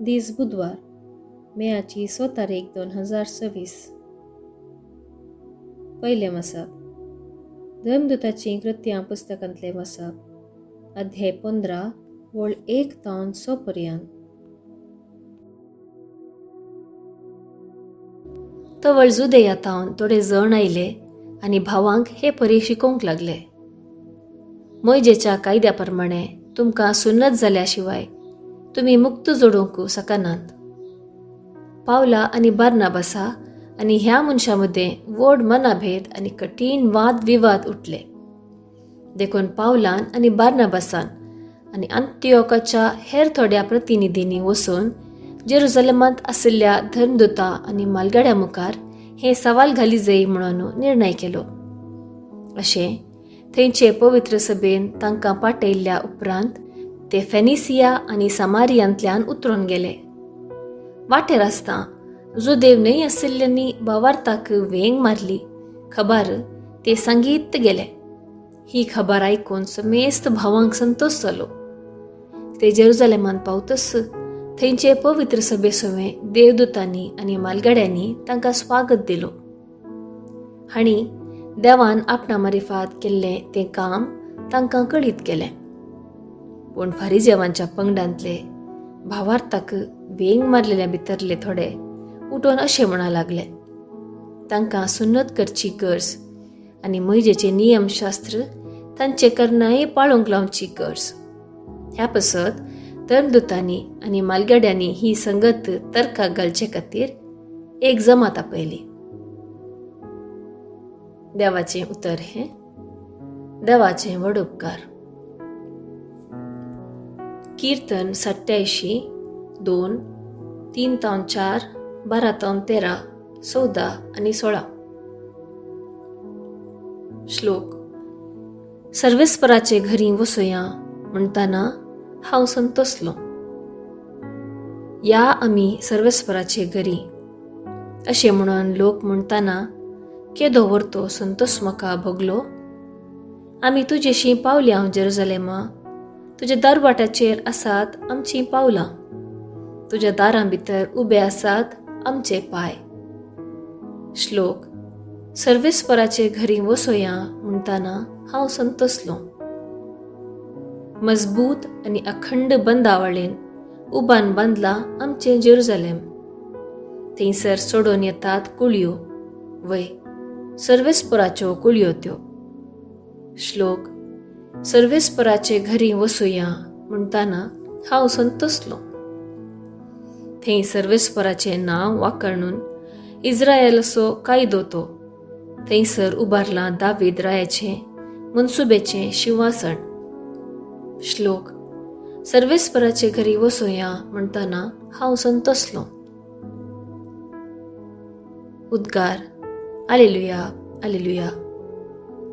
दीस बुधवार, मेयाची 6 तारीख 2026. पयलें मसप धर्मदूताचीं कृत्यां पुस्तकांतलें मसप, अध्याय 15 वळ 1 तावन 6 पर्यंत. तवळ जुदेया तावन थोडे जण आयले आनी भावांक हे परी शिकोवंक लागले, मोयजेच्या कायद्या प्रमाणे तुमकां सुन्नत जाल्या शिवाय तुमी मुक्त जोडूंक शकनात. पावला आनी बार्नाबासा आनी ह्या मनशां मदें व्हड मनाभेद आनी कठीण वाद विवाद उठले. देखून पावलान आनी बार्नाबासान आनी अंत्योकाच्या हेर थोड्या प्रतिनिधींनी वचून जेरुजलेमांत आशिल्ल्या धर्मदूता आनी मालगाड्या मुखार हे सवाल घाली जाय म्हणून निर्णय केलो. अशें थंयचे पवित्र सभेन तांकां पाटयल्ल्या उपरांत ते फेनिसिया आनी समारियांतल्यान उतरून गेले. वाटेर आसता जुदेव न्हय आशिल्ल्यांनी भावार्थाक वेंग मारली खबर ते सांगीत गेले. ही खबर आयकून समेस्त भावांक संतोष जालो. ते जेरुजलेमांत पावतच थंयचे पवित्र सभे सवें देवदूतांनी आनी मालगाड्यांनी तांकां स्वागत दिलो. हांणी देवान आपणा मारिफात केल्लें तें काम तांकां कळीत केलें. पूण फारिजेवांच्या पंगडांतले भावार्थाक वेंग मारलेल्या भितरले थोडे उठून अशें म्हणा लागले, तांकां सुन्नत करची गरज आनी मोयजेचें नियमशास्त्र तांचे करणाय पाळूंक लावची गरज. ह्या पासत धर्मदूतांनी आनी मालगाड्यांनी ही संगत तर्काक घालचे खातीर एक जमात आपयली. देवाचें उतर हें देवाचें व्हड उपकार. कीर्तन 87, 2, 3 तावन 4, 12 तावन 13, 14 आनी 16. श्लोक. सर्वेस्पराचे घरी वसोया म्हणटाना हांव संतोसलो. या आमी सर्वेस्पराचे घरी अशें म्हणून लोक म्हणटाना केदो व्हरतो संतोस म्हाका भोगलो. आमी तुजेशी पावल्या हांव जेरुजलेमा, तुज्या दरवाट्याचेर आसात आमचीं पावलां, तुज्या दारां भितर उबे आसात आमचे पांय. श्लोक. सर्वेस्पराचे घरी वसोया म्हणटाना हांव संतोसलो. मजबूत आनी अखंड बंदावळेन उबान बांदला आमचें जेरुजलेम. थंयसर सोडून येतात कुळयो, वय सर्वेस्पराच्यो कुळयो त्यो. श्लोक. सर्वेस्पराचे घरी वसुया म्हणटाना हांव संतोसलो. थंय सर्वेस्पराचें नांव वाकणून इस्रायलाचो कायदो तो थंयसर उबारलां दावीद रायाचें मनसुबेचें शिंवासण. श्लोक. सर्वेस्पराचे घरी वसुया म्हणटाना हांव संतोसलो. उद्गार. आलेलुया, आलेलुया.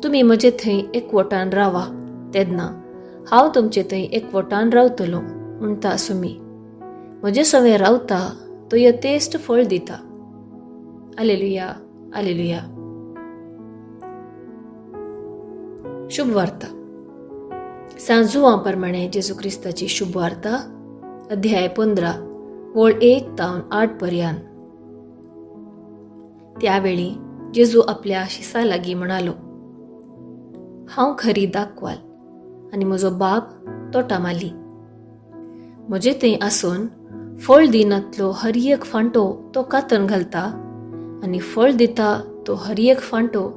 तुमी म्हजे थंय एकवटान रावा तेन्ना हांव तुमचे थंय एकवटान रावतलो म्हणटा सुमी. म्हजे सवें रावता तो यथेश्ट फळ दिता. आलेलुया, आलेलुया. शुभवार्ता. सांजुआ प्रमाणे जेजू क्रिस्ताची शुभवार्ता, अध्याय 15, वळ 1 तावन 8 पर्यंत. त्यावेळी जेजू आपल्या शिसा लागीं म्हणालो, हांव खरी दाखवाल आनी म्हजो बाप तोटा माली. म्हजे थंय आसून फळ दिनातलो हर एक फांटो तो कातन घालता आनी फळ दिता तो हर एक फांटो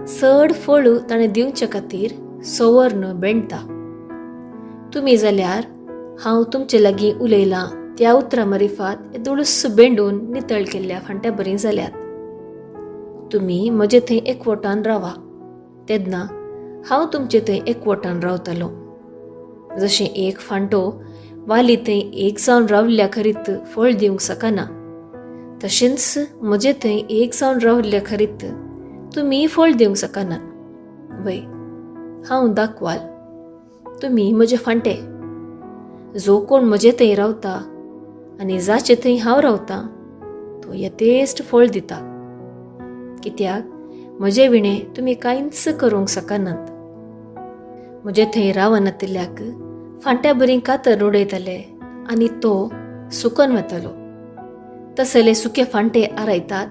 चड फळ ताणें दिवचे खातीर सवर्ण बेणटा. तुमी जाल्यार हांव तुमचे लागीं उलयलां त्या उतरां मारिफात दुळूस बेंडून नितळ केल्ल्या फांट्या बरीं जाल्यात. तुमी म्हजे थंय एकवटान रावा तेन्ना हांव तुमचे थंय एकवटान रावतलो. जशें एक फांटो वाली थंय एक जावन रावल्ल्या खरीत फळ दिवंक शकना, तशेंच म्हजे थंय एक जावन रावल्ल्या खरीत तुमी फळ दिवंक शकनात. वय हांव दाखवाल, तुमी म्हजे फांटे. जो कोण म्हजे थंय रावता आनी जाचे थंय हांव रावता तो यथेश्ट फळ दिता, कित्याक म्हजे विणें तुमी कांयच करूंक शकनात. म्हजे थंय रावनातिल्ल्याक फांट्या बरी कातर उडयतले आनी तो सुकून वतलो. तसले सुके फांटे आरायतात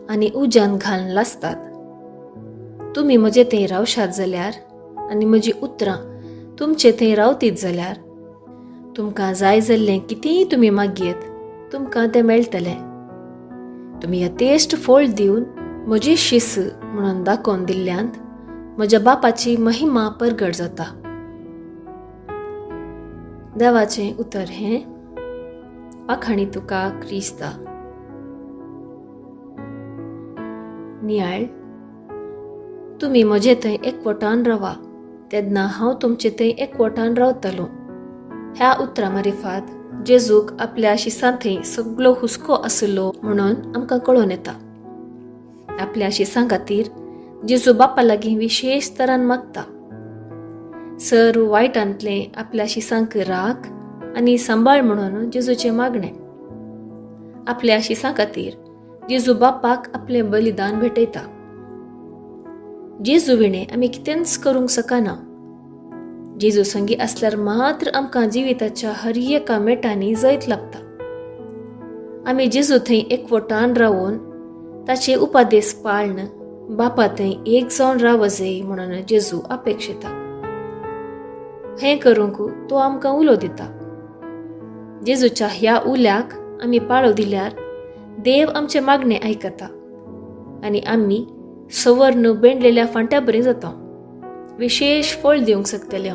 आनी उज्यान घालून लासतात. तुमी म्हजे थंय रावशात जाल्यार आनी म्हजी उतरां तुमचे थंय रावतीत जाल्यार तुमकां जाय जाल्लें कितेंय तुमी मागयेत, तुमकां तें मेळटलें. तुमी यथेश्ट फळ दिवन म्हजी शिस म्हणून दाखोवन दिल्ल्यांत म्हज्या बापाची महिमा परगट जाता. देवाचें उतर हें. वाखाणी तुका क्रिस्ता. नियाळ. तुमी म्हजे थंय एकवटान रावा, तेन्ना हांव तुमचे थंय एकवटान रावतलो. ह्या उतरां मारिफात जेजूक आपल्या शिसां थंय सगलो हुस्को आसलो म्हणून आमकां कळोन येता. आपल्या शिसां खातीर जेजू बापा लागीं विशेश तरान मागता. सर्व वायटांतलें आपल्या शिसांक राख आनी सांबाळ म्हणून जेजूचें मागणें. आपल्या शिसां खातीर जेजू बापाक आपलें बलिदान भेटयता. जेजू विणें आमी कितेंच करूंक शकना. जेजू संगी आसल्यार मात्र आमकां जिविताच्या हर एका मेटांनी जैत लागता. आमी जेजू थंय एकवटान रावून ताचे उपादेस पाळन बापा थंय एक जावन रावजय म्हणून जेजू अपेक्षिता. हें करूंक तो आमकां उलो दिता. जेजूच्या ह्या उल्याक आमी पाळो दिल्यार देव आमचे मागणे आयकता आनी आमी सवर्ण बेंडलेल्या फांट्या बरी जाता, विशेश फळ दिवंक शकतले.